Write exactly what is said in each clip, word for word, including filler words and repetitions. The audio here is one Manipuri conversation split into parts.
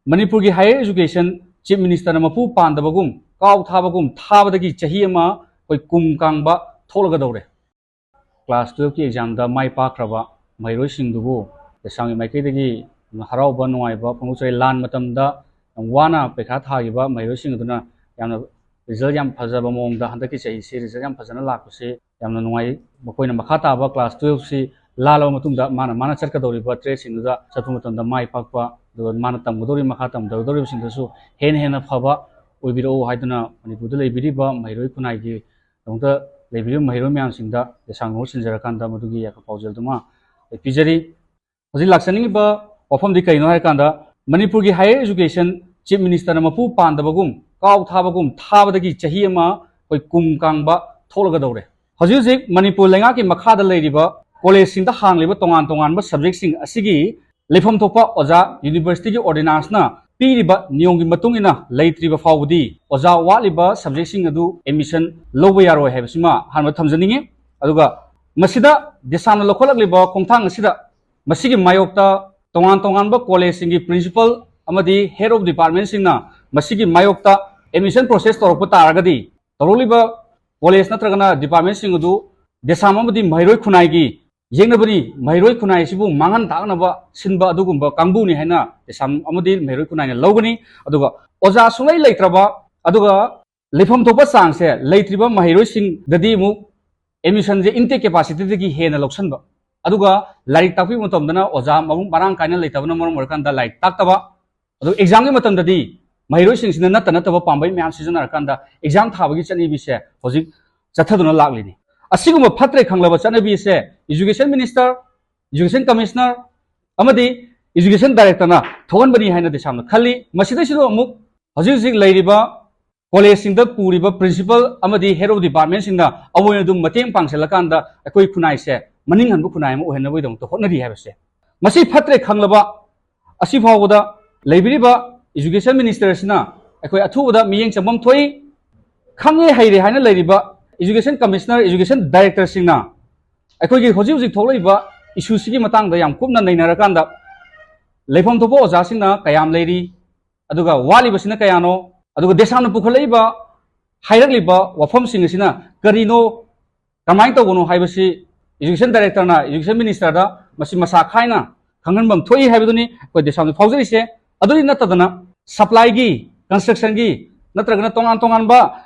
ꯃꯅꯤꯄꯨꯔꯒꯤ higher education chief ministerꯅ ꯃꯄꯨ ꯄꯥꯟꯗꯕꯒꯨꯝ, ꯀꯥꯎ ꯊꯥꯕꯒꯨꯝ ꯊꯥꯕꯗꯒꯤ ꯆꯍꯤ ꯑꯃ ꯑꯩꯈꯣꯏ ꯀꯨꯝ ꯀꯥꯡꯕ ꯊꯣꯛꯂꯒꯗꯧꯔꯦ꯫ Class twelveꯀꯤ examꯗ ꯃꯥꯏ ꯄꯥꯛꯈ꯭ꯔꯕ ꯃꯍꯩꯔꯣꯏꯁꯤꯡꯗꯨꯕꯨ ꯂꯩꯁꯥꯡꯒꯤ ꯃꯥꯏꯀꯩꯗꯒꯤ ꯍꯔꯥꯎꯕ ꯅꯨꯡꯉꯥꯏꯕ ꯐꯣꯡꯗꯣꯛꯆꯔꯤ꯫ ꯂꯥꯟ ꯃꯇꯝꯗ ꯌꯥꯝ ꯋꯥꯅ ꯄꯩꯈꯥ ꯊꯥꯈꯤꯕ ꯃꯍꯩꯔꯣꯏꯁꯤꯡ ꯑꯗꯨꯅ ꯌꯥꯝꯅ result ꯌꯥꯝ ꯐꯖꯕ ꯃꯑꯣꯡꯗ ꯍꯟꯗꯛꯀꯤ ꯆꯍꯤꯁꯤ result ꯌꯥꯝ ꯐꯖꯅ ꯂꯥꯛꯄꯁꯤ ꯌꯥꯝꯅ ꯅꯨꯡꯉꯥꯏ꯫ ꯃꯈꯣꯏꯅ ꯃꯈꯥ ꯇꯥꯕ class twelveꯁꯤ ꯂꯥꯜꯂꯕ ꯃꯇꯨꯡꯗ ꯃꯥꯅ, ꯃꯥꯅ ꯆꯠꯀꯗꯧꯔꯤꯕ trackꯁꯤꯡꯗꯨꯗ ꯆꯠꯄ ꯃꯇꯝꯗ ꯃꯥꯏ ꯄꯥꯛꯄ, ꯑꯗꯨꯒ ꯃꯥꯅ ꯇꯝꯒꯗꯧꯔꯤꯕ, ꯃꯈꯥ ꯇꯝꯊꯒꯗꯧꯔꯤꯕꯁꯤꯡꯗꯁꯨ ꯍꯦꯟꯅ ꯍꯦꯟꯅ ꯐꯕ ꯑꯣꯏꯕꯤꯔꯛꯎ ꯍꯥꯏꯗꯨꯅ ꯃꯅꯤꯄꯨꯔꯗ ꯂꯩꯕꯤꯔꯤꯕ ꯃꯍꯩꯔꯣꯏ ꯈꯨꯟꯅꯥꯏꯒꯤ ꯗꯃꯛꯇ ꯂꯩꯕꯤꯔꯤꯕ ꯃꯍꯩꯔꯣꯏ ꯃꯌꯥꯝꯁꯤꯡꯗ ꯂꯩꯁꯥꯡ ꯍꯣꯜ ꯁꯤꯟꯖꯔꯀꯥꯟꯗ ꯃꯗꯨꯒꯤ ꯌꯥꯏꯐ ꯄꯥꯎꯖꯦꯜꯗꯨꯃ ꯑꯩ ꯄꯤꯖꯔꯤ꯫ ꯍꯧꯖꯤꯛ ꯂꯥꯛꯆꯅꯤꯡꯉꯤꯕ ꯋꯥꯐꯝꯗꯤ ꯀꯔꯤꯅꯣ ꯍꯥꯏꯔꯀꯥꯟꯗ, ꯃꯅꯤꯄꯨꯔꯒꯤ higher education chief ministerꯅ ꯃꯄꯨ ꯄꯥꯟꯗꯕꯒꯨꯝ, ꯀꯥꯎ ꯊꯥꯕꯒꯨꯝ ꯊꯥꯕꯗꯒꯤ ꯆꯍꯤ ꯑꯃ ꯑꯩꯈꯣꯏ ꯀꯨꯝ ꯀꯥꯡꯕ ꯊꯣꯛꯂꯒꯗꯧꯔꯦ꯫ ꯍꯧꯖꯤꯛ ꯍꯧꯖꯤꯛ ꯃꯅꯤꯄꯨꯔ ꯂꯩꯉꯥꯛꯀꯤ ꯃꯈꯥꯗ ꯂꯩꯔꯤꯕ collegeꯁꯤꯡꯗ ꯍꯥꯡꯂꯤꯕ ꯇꯣꯉꯥꯟ ꯇꯣꯉꯥꯟꯕ subjectꯁꯤꯡ ꯑꯁꯤꯒꯤ ꯂꯩꯐꯝ ꯊꯣꯛꯄ ꯑꯣꯖꯥ universityꯒꯤ ordinanceꯅ ꯄꯤꯔꯤꯕ ꯅꯤꯌꯣꯝꯒꯤ ꯃꯇꯨꯡ ꯏꯟꯅ ꯂꯩꯇ꯭ꯔꯤꯕ ꯐꯥꯎꯕꯗꯤ ꯑꯣꯖꯥ ꯋꯥꯠꯂꯤꯕ subjectꯁꯤꯡ ꯑꯗꯨ admission ꯂꯧꯕ ꯌꯥꯔꯣꯏ ꯍꯥꯏꯕꯁꯤꯃ ꯑꯍꯥꯟꯕ ꯊꯝꯖꯅꯤꯡꯉꯤ꯫ ꯑꯗꯨꯒ ꯃꯁꯤꯗ ꯗꯦꯁꯥꯝꯅ ꯂꯧꯈꯠꯂꯛꯂꯤꯕ ꯈꯣꯡꯊꯥꯡ ꯑꯁꯤꯗ ꯃꯁꯤꯒꯤ ꯃꯥꯌꯣꯛꯇ ꯇꯣꯉꯥꯟ ꯇꯣꯉꯥꯟꯕ collegeꯁꯤꯡꯒꯤ principal ꯑꯃꯗꯤ head of departmentꯁꯤꯡꯅ ꯃꯁꯤꯒꯤ ꯃꯥꯌꯣꯛꯇ admission process ꯇꯧꯔꯛꯄ ꯇꯥꯔꯒꯗꯤ, ꯇꯧꯔꯛꯂꯤꯕ college ꯅꯠꯇ꯭ꯔꯒꯅ departmentꯁꯤꯡ ꯑꯗꯨ ꯗꯦꯁꯥꯝ ꯑꯃꯗꯤ ꯃꯍꯩꯔꯣꯏ ꯈꯨꯟꯅꯥꯏꯒꯤ ꯌꯦꯛꯅꯕꯅꯤ, ꯃꯍꯩꯔꯣꯏ ꯈꯨꯟꯅꯥꯏ ꯑꯁꯤꯕꯨ ꯃꯥꯡꯍꯟ ꯇꯥꯛꯅꯕ ꯁꯤꯟꯕ ꯑꯗꯨꯒꯨꯝꯕ ꯀꯥꯡꯕꯨꯅꯤ ꯍꯥꯏꯅ ꯗꯦꯁꯥꯝ ꯑꯃꯗꯤ ꯃꯍꯩꯔꯣꯏ ꯈꯨꯟꯅꯥꯏꯅ ꯂꯧꯒꯅꯤ꯫ ꯑꯗꯨꯒ ꯑꯣꯖꯥ ꯁꯨꯡꯂꯩ ꯂꯩꯇ꯭ꯔꯕ, ꯑꯗꯨꯒ ꯂꯩꯐꯝ ꯊꯣꯛꯄ ꯆꯥꯡꯁꯦ ꯂꯩꯇ꯭ꯔꯤꯕ ꯃꯍꯩꯔꯣꯏꯁꯤꯡꯗꯗꯤ ꯑꯃꯨꯛ admissionꯁꯦ intake capacityꯗꯒꯤ ꯍꯦꯟꯅ ꯂꯧꯁꯟꯕ, ꯑꯗꯨꯒ ꯂꯥꯏꯔꯤꯛ ꯇꯥꯛꯄꯤꯕ ꯃꯇꯝꯗꯅ ꯑꯣꯖꯥ ꯃꯕꯨꯡ ꯃꯔꯥꯡ ꯀꯥꯏꯅ ꯂꯩꯇꯕꯅ ꯃꯔꯝ ꯑꯣꯏꯔꯀꯥꯟꯗ ꯂꯥꯏꯔꯤꯛ ꯇꯥꯛꯇꯕ, ꯑꯗꯨꯒ examꯒꯤ ꯃꯇꯝꯗꯗꯤ ꯃꯍꯩꯔꯣꯏꯁꯤꯡꯁꯤꯅ ꯅꯠꯇ ꯅꯠꯇꯕ ꯄꯥꯝꯕꯩ ꯃꯌꯥꯝ ꯁꯤꯖꯤꯟꯅꯔꯀꯥꯟꯗ exam ꯊꯥꯕꯒꯤ ꯆꯠꯅꯕꯤꯁꯦ ꯍꯧꯖꯤꯛ ꯆꯠꯊꯗꯨꯅ ꯂꯥꯛꯂꯤꯅꯤ꯫ ꯑꯁꯤꯒꯨꯝꯕ ꯐꯠꯇ꯭ꯔꯦ ꯈꯪꯂꯕ ꯆꯠꯅꯕꯤꯁꯦ education minister, education commissioner ꯑꯃꯗꯤ education directorꯅ ꯊꯣꯛꯍꯟꯕꯅꯤ ꯍꯥꯏꯅ ꯗꯦꯁꯥꯝꯅ ꯈꯜꯂꯤ꯫ ꯃꯁꯤꯗꯩꯁꯤꯗ ꯑꯃꯨꯛ ꯍꯧꯖꯤꯛ ꯍꯧꯖꯤꯛ ꯂꯩꯔꯤꯕ collegeꯁꯤꯡꯗ ꯄꯨꯔꯤꯕ principal ꯑꯃꯗꯤ head of departmentꯁꯤꯡꯅ ꯑꯃꯣꯏꯅ ꯑꯗꯨꯝ ꯃꯇꯦꯡ ꯄꯥꯡꯁꯤꯜꯂꯀꯥꯟꯗ ꯑꯩꯈꯣꯏ ꯈꯨꯟꯅꯥꯏꯁꯦ ꯃꯅꯤꯡ ꯍꯟꯕ ꯈꯨꯟꯅꯥꯏ ꯑꯃ ꯑꯣꯏꯍꯟꯅꯕꯒꯤꯗꯃꯛꯇ ꯍꯣꯠꯅꯔꯤ ꯍꯥꯏꯕꯁꯦ꯫ ꯃꯁꯤ ꯐꯠꯇ꯭ꯔꯦ ꯈꯪꯂꯕ ꯑꯁꯤ ꯐꯥꯎꯕꯗ ꯂꯩꯕꯤꯔꯤꯕ education ministerꯁꯤꯅ ꯑꯩꯈꯣꯏ ꯑꯊꯨꯕꯗ ꯃꯤꯠꯌꯦꯡ ꯆꯪꯐꯝ ꯊꯣꯛꯏ꯫ ꯈꯪꯉꯦ ꯍꯩꯔꯦ ꯍꯥꯏꯅ ꯂꯩꯔꯤꯕ education commissioner, education directorꯁꯤꯡꯅ ꯑꯩꯈꯣꯏꯒꯤ ꯍꯧꯖꯤꯛ ꯍꯧꯖꯤꯛ ꯊꯣꯛꯂꯛꯏꯕ issueꯁꯤꯒꯤ ꯃꯇꯥꯡꯗ ꯌꯥꯝ ꯀꯨꯞꯅ ꯅꯩꯅꯔꯀꯥꯟꯗ ꯂꯩꯐꯝ ꯊꯣꯛꯄ ꯑꯣꯖꯥꯁꯤꯡꯅ ꯀꯌꯥꯝ ꯂꯩꯔꯤ, ꯑꯗꯨꯒ ꯋꯥꯠꯂꯤꯕꯁꯤꯅ ꯀꯌꯥꯅꯣ, ꯑꯗꯨꯒ ꯗꯦꯁꯥꯝꯅ ꯄꯨꯈꯠꯂꯛꯏꯕ ꯍꯥꯏꯔꯛꯂꯤꯕ ꯋꯥꯐꯝꯁꯤꯡ ꯑꯁꯤꯅ ꯀꯔꯤꯅꯣ, ꯀꯃꯥꯏꯅ ꯇꯧꯕꯅꯣ ꯍꯥꯏꯕꯁꯤ ꯏꯖꯨꯀꯦꯁꯟ ꯗꯥꯏꯔꯦꯛꯇꯔꯅ ꯏꯖꯨꯀꯦꯁꯟ ꯃꯤꯅꯤꯁꯇꯔꯗ ꯃꯁꯤ ꯃꯁꯥ ꯈꯥꯏꯅ ꯈꯪꯍꯟꯐꯝ ꯊꯣꯛꯏ ꯍꯥꯏꯕꯗꯨꯅꯤ ꯑꯩꯈꯣꯏ ꯗꯦꯁꯥꯝꯅ ꯐꯥꯎꯖꯔꯤꯁꯦ꯫ ꯑꯗꯨꯗꯤ ꯅꯠꯇꯗꯅ ꯁꯄ꯭ꯂꯥꯏꯒꯤ, ꯀꯟꯁꯇ꯭ꯔꯛꯁꯟꯒꯤ ꯅꯠꯇ꯭ꯔꯒꯅ ꯇꯣꯉꯥꯟ ꯇꯣꯉꯥꯟꯕ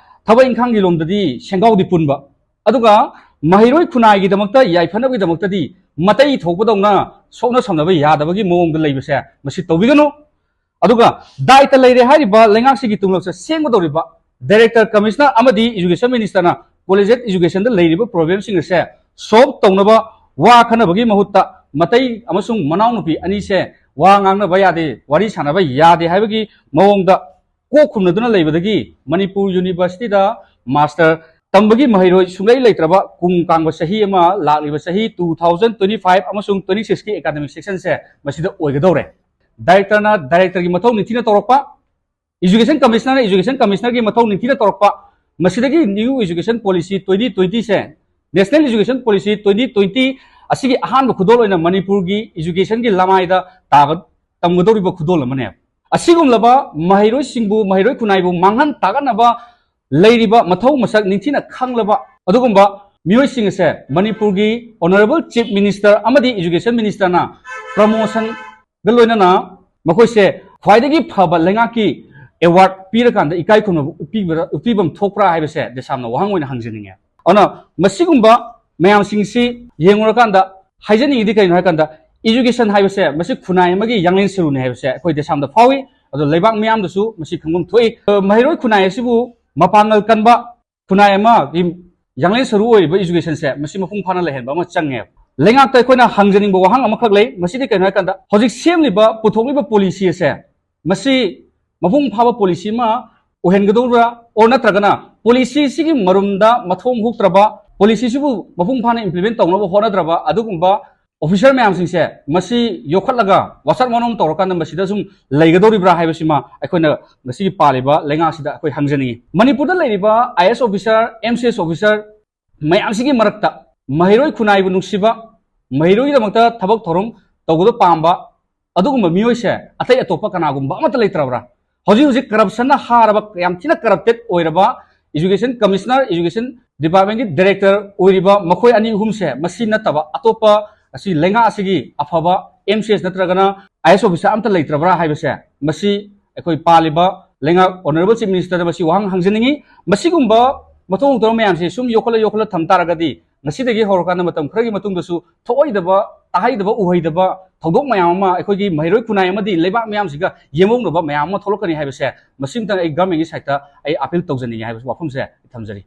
ꯊꯕꯛ ꯏꯪꯈꯥꯡꯒꯤ ꯂꯣꯝꯗꯗꯤ ꯁꯦꯡꯒꯥꯎꯗꯤ ꯄꯨꯟꯕ, ꯑꯗꯨꯒ ꯃꯍꯩꯔꯣꯏ ꯈꯨꯟꯅꯥꯏꯒꯤꯗꯃꯛꯇ ꯌꯥꯏꯐꯅꯕꯒꯤꯗꯃꯛꯇꯗꯤ ꯃꯇꯩ ꯊꯣꯛꯄꯗꯧꯅ ꯁꯣꯛꯅ ꯁꯝꯅꯕ ꯌꯥꯗꯕꯒꯤ ꯃꯑꯣꯡꯗ ꯂꯩꯕꯁꯦ ꯃꯁꯤ ꯇꯧꯕꯤꯒꯅꯨ꯫ ꯑꯗꯨꯒ ꯗꯥꯏꯇ ꯂꯩꯔꯦ ꯍꯥꯏꯔꯤꯕ ꯂꯩꯉꯥꯛꯁꯤꯒꯤ ꯇꯨꯡꯂꯞꯁꯦ ꯁꯦꯝꯒꯗꯧꯔꯤꯕ ꯗꯥꯏꯔꯦꯛꯇꯔ, ꯀꯃꯤꯁꯅꯔ ꯑꯃꯗꯤ ꯏꯖꯨꯀꯦꯁꯟ ꯃꯤꯅꯤꯁꯇꯔꯅ ꯀꯣꯂꯦꯖ ꯑꯦꯗ ꯏꯖꯨꯀꯦꯁꯟꯗ ꯂꯩꯔꯤꯕ ꯄ꯭ꯔꯣꯕ꯭ꯂꯦꯝꯁꯤꯡ ꯑꯁꯦ ꯁꯣꯜꯕ ꯇꯧꯅꯕ ꯋꯥ ꯈꯟꯅꯕꯒꯤ ꯃꯍꯨꯠꯇ ꯃꯇꯩ ꯑꯃꯁꯨꯡ ꯃꯅꯥꯎꯅꯨꯄꯤ ꯑꯅꯤꯁꯦ ꯋꯥ ꯉꯥꯡꯅꯕ ꯌꯥꯗꯦ, ꯋꯥꯔꯤ ꯁꯥꯟꯅꯕ ꯌꯥꯗꯦ ꯍꯥꯏꯕꯒꯤ ꯃꯑꯣꯡꯗ ꯀꯣꯛ ꯈꯨꯝꯅꯗꯨꯅ ꯂꯩꯕꯗꯒꯤ ꯃꯅꯤꯄꯨꯔ ꯌꯨꯅꯤꯚꯔꯁꯤꯇꯤꯗ ꯃꯥꯁꯇꯔ ꯇꯝꯕꯒꯤ ꯃꯍꯩꯔꯣꯏ ꯁꯨꯡꯂꯩ ꯂꯩꯇ꯭ꯔꯕ ꯀꯨꯝ ꯀꯥꯡꯕ ꯆꯍꯤ ꯑꯃ, ꯂꯥꯛꯂꯤꯕ ꯆꯍꯤ two thousand twenty five ꯑꯃꯁꯨꯡ twenty sixꯀꯤ ꯑꯦꯀꯥꯗꯃꯤꯛ ꯁꯦꯁꯟꯁꯦ ꯃꯁꯤꯗ ꯑꯣꯏꯒꯗꯧꯔꯦ꯫ ꯗꯥꯏꯔꯦꯛꯇꯔꯅ ꯗꯥꯏꯔꯦꯛꯇꯔꯒꯤ ꯃꯊꯧ ꯅꯤꯡꯊꯤꯅ ꯇꯧꯔꯛꯄ, ꯏꯖꯨꯀꯦꯁꯟ ꯀꯃꯤꯁꯅꯔꯅ ꯏꯖꯨꯀꯦꯁꯟ ꯀꯃꯤꯁꯅꯔꯒꯤ ꯃꯊꯧ ꯅꯤꯡꯊꯤꯅ ꯇꯧꯔꯛꯄ, ꯃꯁꯤꯗꯒꯤ new education policy twenty twenty ꯁꯦ, national education policy twenty twenty ꯑꯁꯤꯒꯤ ꯑꯍꯥꯟꯕ ꯈꯨꯗꯣꯜ ꯑꯣꯏꯅ ꯃꯅꯤꯄꯨꯔꯒꯤ ꯏꯖꯨꯀꯦꯁꯟꯒꯤ ꯂꯃꯥꯏꯗ ꯇꯥꯒ-, ꯇꯝꯒꯗꯧꯔꯤꯕ ꯈꯨꯗꯣꯜ ꯑꯃꯅꯦ꯫ ꯑꯁꯤꯒꯨꯝꯂꯕ ꯃꯍꯩꯔꯣꯏꯁꯤꯡꯕꯨ, ꯃꯍꯩꯔꯣꯏ ꯈꯨꯟꯅꯥꯏꯕꯨ ꯃꯥꯡꯍꯟ ꯇꯥꯛꯍꯟꯅꯕ ꯂꯩꯔꯤꯕ ꯃꯊꯧ ꯃꯁꯛ ꯅꯤꯡꯊꯤꯅ ꯈꯪꯂꯕ ꯑꯗꯨꯒꯨꯝꯕ ꯃꯤꯑꯣꯏꯁꯤꯡ ꯑꯁꯦ ꯃꯅꯤꯄꯨꯔꯒꯤ ꯑꯣꯅꯔꯦꯕꯜ ꯆꯤꯐ ꯃꯤꯅꯤꯁꯇꯔ ꯑꯃꯗꯤ ꯏꯖꯨꯀꯦꯁꯟ ꯃꯤꯅꯤꯁꯇꯔꯅ ꯄ꯭ꯔꯃꯣꯁꯟꯒ ꯂꯣꯏꯅꯅ ꯃꯈꯣꯏꯁꯦ ꯈ꯭ꯋꯥꯏꯗꯒꯤ ꯐꯕ ꯂꯩꯉꯥꯛꯀꯤ ꯑꯦꯋꯥꯔꯗ ꯄꯤꯔꯀꯥꯟꯗ ꯏꯀꯥꯏ ꯈꯨꯝꯅꯕ ꯎꯠꯄꯤꯕ-, ꯎꯠꯄꯤꯐꯝ ꯊꯣꯛꯄ꯭ꯔꯥ ꯍꯥꯏꯕꯁꯦ ꯗꯦꯁꯥꯝꯅ ꯋꯥꯍꯪ ꯑꯣꯏꯅ ꯍꯪꯖꯅꯤꯡꯉꯦ꯫ ꯑꯗꯨꯅ ꯃꯁꯤꯒꯨꯝꯕ ꯃꯌꯥꯝꯁꯤꯡꯁꯤ ꯌꯦꯡꯉꯨꯔꯀꯥꯟꯗ ꯍꯥꯏꯖꯅꯤꯡꯉꯤꯗꯤ ꯀꯩꯅꯣ ꯍꯥꯏꯀꯥꯟꯗ, ꯏꯖꯨꯀꯦꯁꯟ ꯍꯥꯏꯕꯁꯦ ꯃꯁꯤ ꯈꯨꯟꯅꯥꯏ ꯑꯃꯒꯤ ꯌꯥꯡꯂꯦꯟ ꯁꯔꯨꯅꯤ ꯍꯥꯏꯕꯁꯦ ꯑꯩꯈꯣꯏ ꯗꯦꯁꯥꯝꯗ ꯐꯥꯎꯏ꯫ ꯑꯗꯣ ꯂꯩꯕꯥꯛ ꯃꯤꯌꯥꯝꯗꯁꯨ ꯃꯁꯤ ꯈꯪꯐꯝ ꯊꯣꯛꯏ꯫ ꯑ, ꯃꯍꯩꯔꯣꯏ ꯈꯨꯟꯅꯥꯏ ꯑꯁꯤꯕꯨ ꯃꯄꯥꯡꯒꯜ ꯀꯟꯕ ꯈꯨꯟꯅꯥꯏ ꯑꯃꯒꯤ ꯌꯥꯡꯂꯦꯟ ꯁꯔꯨ ꯑꯣꯏꯔꯤꯕ ꯏꯖꯨꯀꯦꯁꯟꯁꯦ ꯃꯁꯤ ꯃꯄꯨꯡ ꯐꯥꯅ ꯂꯩꯍꯟꯕ ꯑꯃ ꯆꯪꯉꯦ꯫ ꯂꯩꯉꯥꯛꯇ ꯑꯩꯈꯣꯏꯅ ꯍꯪꯖꯅꯤꯡꯕ ꯋꯥꯍꯪ ꯑꯃꯈꯛ ꯂꯩ꯫ ꯃꯁꯤꯗꯤ ꯀꯩꯅꯣ ꯍꯥꯏꯀꯥꯟꯗ, ꯍꯧꯖꯤꯛ ꯁꯦꯝꯂꯤꯕ, ꯄꯨꯊꯣꯛꯂꯤꯕ ꯄꯣꯂꯤꯁꯤ ꯑꯁꯦ ꯃꯁꯤ ꯃꯄꯨꯡ ꯐꯥꯕ ꯄꯣꯂꯤꯁꯤ ꯑꯃ ꯑꯣꯏꯍꯟꯒꯗꯧꯔꯤꯕ꯭ꯔꯥ, ꯑꯣꯔ ꯅꯠꯇ꯭ꯔꯒꯅ ꯄꯣꯂꯤꯁꯤꯁꯤꯒꯤ ꯃꯔꯨꯝꯗ ꯃꯊꯣꯡ ꯍꯨꯛꯇ꯭ꯔꯕ, ꯄꯣꯂꯤꯁꯤꯁꯤꯕꯨ ꯃꯄꯨꯡ ꯐꯥꯅ ꯏꯝꯄ꯭ꯂꯤꯃꯦꯟ ꯇꯧꯅꯕ ꯍꯣꯠꯅꯗ꯭ꯔꯕ ꯑꯗꯨꯒꯨꯝꯕ ꯑꯣꯐꯤꯁꯥꯔ ꯃꯌꯥꯝꯁꯤꯡꯁꯦ ꯃꯁꯤ ꯌꯣꯛꯈꯠꯂꯒ ꯋꯥꯁꯛ ꯃꯅꯣꯝ ꯇꯧꯔꯀꯥꯟꯗ ꯃꯁꯤꯗ ꯁꯨꯝ ꯂꯩꯒꯗꯧꯔꯤꯕ꯭ꯔꯥ ꯍꯥꯏꯕꯁꯤꯃ ꯑꯩꯈꯣꯏꯅ ꯉꯁꯤꯒꯤ ꯄꯥꯜꯂꯤꯕ ꯂꯩꯉꯥꯛꯁꯤꯗ ꯑꯩꯈꯣꯏ ꯍꯪꯖꯅꯤꯡꯉꯤ꯫ ꯃꯅꯤꯄꯨꯔꯗ ꯂꯩꯔꯤꯕ IAS officer, MCS officer ꯃꯌꯥꯝꯁꯤꯒꯤ ꯃꯔꯛꯇ ꯃꯍꯩꯔꯣꯏ ꯈꯨꯟꯅꯥꯏꯕꯨ ꯅꯨꯡꯁꯤꯕ, ꯃꯍꯩꯔꯣꯏꯒꯤꯗꯃꯛꯇ ꯊꯕꯛ ꯊꯧꯔꯝ ꯇꯧꯕꯗ ꯄꯥꯝꯕ, ꯑꯗꯨꯒꯨꯝꯕ ꯃꯤꯑꯣꯏꯁꯦ ꯑꯇꯩ ꯑꯇꯣꯞꯄ ꯀꯅꯥꯒꯨꯝꯕ ꯑꯃꯠꯇ ꯂꯩꯇ꯭ꯔꯕ꯭ꯔꯥ? ꯍꯧꯖꯤꯛ ꯍꯧꯖꯤꯛ ꯀꯔꯞꯁꯟꯅ ꯍꯥꯔꯕ, ꯌꯥꯝ ꯊꯤꯅ ꯀꯔꯞꯇꯦꯠ ꯑꯣꯏꯔꯕ education commissioner, education department ꯀꯤ director ꯑꯣꯏꯔꯤꯕ ꯃꯈꯣꯏ ꯑꯅꯤ ꯑꯍꯨꯝꯁꯦ, ꯃꯁꯤ ꯅꯠꯇꯕ ꯑꯇꯣꯞꯄ ꯑꯁꯤ ꯂꯩꯉꯥꯛ ꯑꯁꯤꯒꯤ ꯑꯐꯕ M C S ꯅꯠꯇ꯭ꯔꯒꯅ I A S officer ꯑꯝꯇ ꯂꯩꯇ꯭ꯔꯕ꯭ꯔꯥ ꯍꯥꯏꯕꯁꯦ, ꯃꯁꯤ ꯑꯩꯈꯣꯏ ꯄꯥꯜꯂꯤꯕ ꯂꯩꯉꯥꯛ Honourable Chief Minister ꯗ ꯃꯁꯤ ꯋꯥꯍꯪ ꯍꯪꯖꯅꯤꯡꯉꯤ꯫ ꯃꯁꯤꯒꯨꯝꯕ ꯃꯊꯧ ꯇꯧꯔꯕ ꯃꯌꯥꯝꯁꯦ ꯁꯨꯝ ꯌꯣꯛꯈꯠꯂ ꯌꯣꯛꯈꯠꯂ ꯊꯝ ꯇꯥꯔꯒꯗꯤ, ꯉꯁꯤꯗꯒꯤ ꯍꯧꯔꯀꯥꯟꯗ ꯃꯇꯝ ꯈꯔꯒꯤ ꯃꯇꯨꯡꯗꯁꯨ ꯊꯣꯛꯑꯣꯏꯗꯕ, ꯇꯥꯍꯩꯗꯕ, ꯎꯍꯩꯗꯕ ꯊꯧꯗꯣꯛ ꯃꯌꯥꯝ ꯑꯃ ꯑꯩꯈꯣꯏꯒꯤ ꯃꯍꯩꯔꯣꯏ ꯈꯨꯟꯅꯥꯏ ꯑꯃꯗꯤ ꯂꯩꯕꯥꯛ ꯃꯌꯥꯝꯁꯤꯒ ꯌꯦꯡꯉꯧꯅꯕ ꯃꯌꯥꯝ ꯑꯃ ꯊꯣꯛꯂꯛꯀꯅꯤ ꯍꯥꯏꯕꯁꯦ, ꯃꯁꯤꯝꯇꯪ ꯑꯩ government ꯀꯤ side ꯇ ꯑꯩ appeal ꯇꯧꯖꯅꯤꯡꯉꯤ ꯍꯥꯏꯕ ꯋꯥꯐꯝꯁꯦ ꯊꯝꯖꯔꯤ꯫